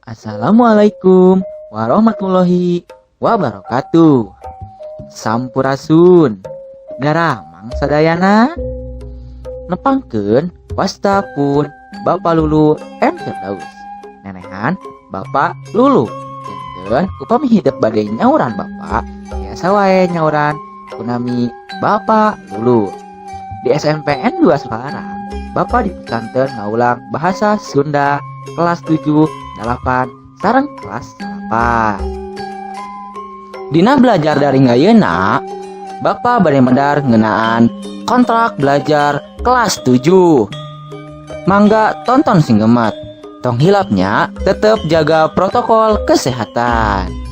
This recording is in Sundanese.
Assalamualaikum warahmatullahi wabarakatuh. Sampurasun. Daramang sadayana. Nepangkeun, wasta pun Bapak Lulu M. Firdaus. Nenehan Bapak Lulu. Janten upami hidep bade nyauran Bapak, biasa wae nyauran ku nami Bapak Lulu. Di SMPN 2 Sukalarang, Bapak dipikanten ngawulang bahasa Sunda kelas 7, 8, sareng kelas 8. Dina belajar daring ayeuna, Bapak bade medar ngeunaan kontrak belajar kelas 7. Mangga tonton sing gemat. Tong hilap nya, tetep jaga protokol kesehatan.